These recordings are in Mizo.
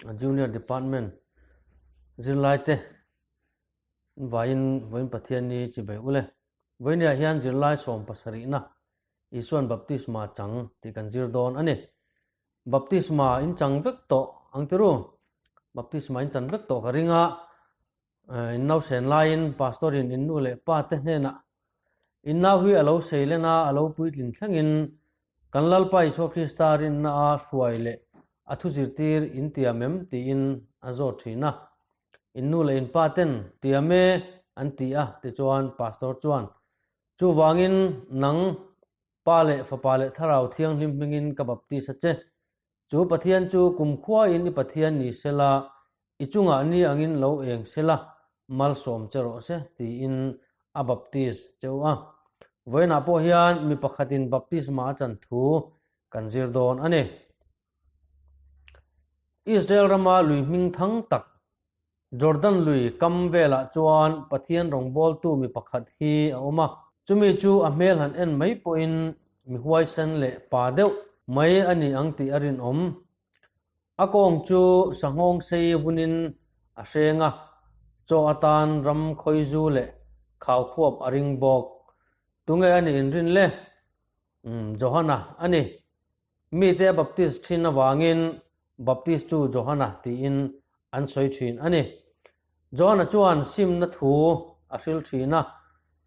Junior Department zirlaite vaiin vawiin Pathianni chibai ule. Vawiiniah hian zirlai sawm pasarihna Isuan baptisma chang tih kan zir dawn a ni. Baptisma in chang vek tawh ang tiru? Baptisma in chan vek tawh ka ring a, In nausen laiin pastor in in nu leh pa te hnenah in nau hi a lo sei len a, a lo puitlin thlengin kan Lalpa Isua Krista rinna a hruai leh a thu zirtir in tiam em tiin a zawt thin a. In nu leh in pa ten tiam e an ti a tichuan pastor chuan chuvangin nang Pa leh Fapa leh Thlarau Thianghlim hmingin ka baptis a che. Chu Pathian chu kumkhuain i Pathian ni sela, i chungah ni angin lo eng sela, malsawm che rawh se, tiin a baptis che u a. Vawiinah pawh hian mi pakhatin baptisma a chan thu kan zir dawn a ni. Israel rama lui hming thang tak Jordan lui kam velah chuan Pathian rawngbawltu mi pakhat hi a awm a, chumi chu a hmel han en mai pawhin mi huaisen leh pa deuh mai a ni ang tih a rinawm. A kawng chu sanghawng sei vunin a hreng a, chaw atan ram khawizu leh khaukhuap a ring bawk. Tunge a nih inrin le? Umm, Johana a ni. Mite a baptist thin avangin Baptistu Johana tiin an sawi thin a ni. Johana chuan simna thu a hril thin a,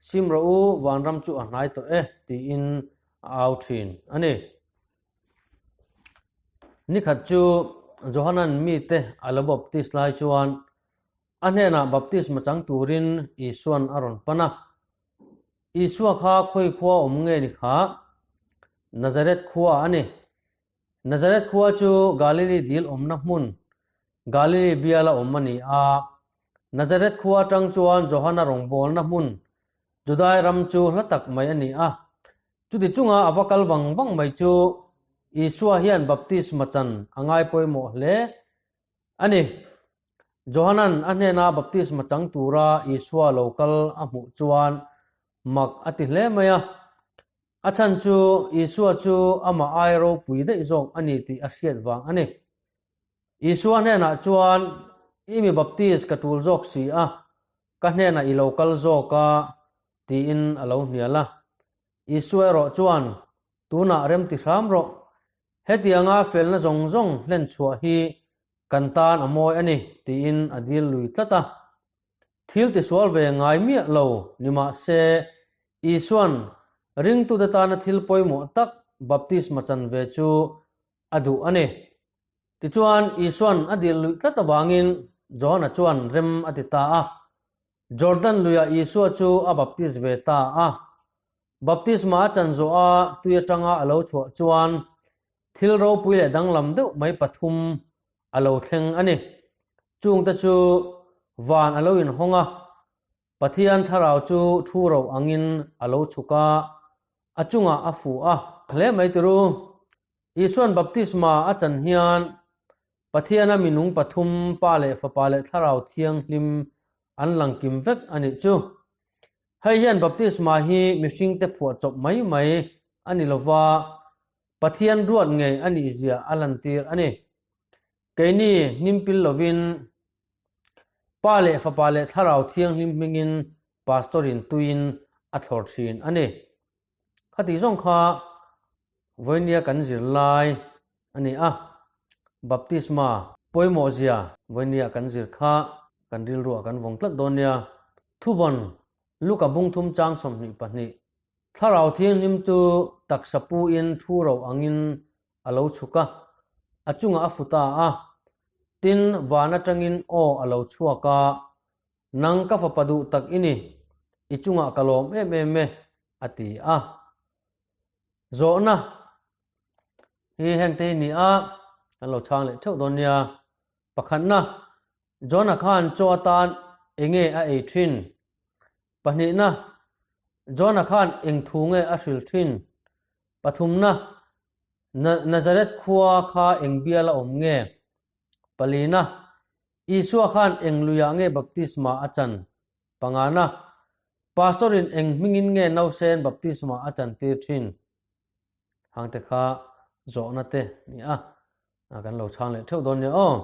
Sim rawh u, vanram chu a hnai tawh e tiin a au thin a ni. Nikhat chu Johanan mite a lo baptist lai chuan a hnenah baptisma chang turin Isuan a rawn pan a. Isua kha khawi khua awm nge ni kha? Nazareth khua a ni. Nazareth khua chu Galili dil awmna hmun, Galili biala awm a ni a. Nazareth khua atang chuan Johana rawngbawlna hmun, Judai ram chu hla tak mai a ni a. Chuti chunga a va kal vang vang mai chu Isua hian baptisma chan a ngai pawimawh hle a ni. Johanan a hnena baptisma chang tura Isua lo kal a hmuh chuan mak a ti hle mai a. A chhan chu Isua chu amah ai ropui daih zawk a ni tih a hriat vang a ni. Isua hnenah chuan, I mi baptis ka tul zawk si a, ka hnenah i lo kal zawk a, tiin a lo hnial a. Isua erawh chuan, Tunah rem ti hram rawh. Hetianga felna zawng zawng hlen chhuah hi Kan tan a mawi a ni, tiin a dil lui tlat a. Thil tisual ve ngai miah lo ni mah se, Isua'n ringtute tana thil pawimawh tak baptisma chan ve chu a duh a ni. Tichuan, Isua'n a dil luih tlat avangin Johana chuan rem a ti ta a. Jordan luiah Isua chu a baptis ve ta a. Baptisma a chan zawh a tui atanga a lo chhuah chuan Thil ropui leh danglam deuh mai pathum a lo thleng a ni. Chungte chu van a lo inhawng a, Pathian thlarau chu thu ro angin a lo chhuk a, a chungah a fuh a. Hle mai tiru, Isuan baptisma a chan hian Pathiana minung pathum, Pa leh Fapa leh Thlarau Thianghlim an langkim vek a nih chu. Hei hian baptisma hi mihringte phuah chawp mai mai a ni lova, Pathian ruat ngei a nih zia a lantir a ni. Keini hnimpil lovin Pa leh Fapa leh Thlarau Thianghlim hmingin Pastor-in tuiin a thlawr thin a ni. Khati zawng kha vawinia kan zir lai a ni a, Baptisma pawimawh zia vawinia kan zir kha kan rilruah kan vawng tlat dawn nia. Thuvawn Luka bungthum chang 22 Thlarau Thianghlim chu taksa puin thu ro angin a lo chhuk a, a chungah a fu ta a. Tin, van atangin aw a lo chhuak a, Nang ka fapa duh tak i ni, i chungah ka lawm em em e, a ti a. Zawhna hi hengte hi ni a, kan lo chhang leh theuh dawn nia. Pakhatna, John-a khan chaw atan enge a ei thin? Pahnihna, John-a khan eng thu nge a hril thin? Pathumna, Nazareth khua kha eng bial a awm nge? Palina, Isua khan eng luiah nge baptisma a chan? Pangana, Pastor-in eng hmingin nge nausen baptisma a chantir thin? Hangte kha zawhna te ni a, kan lo chhang leh theuh dawn nia aw.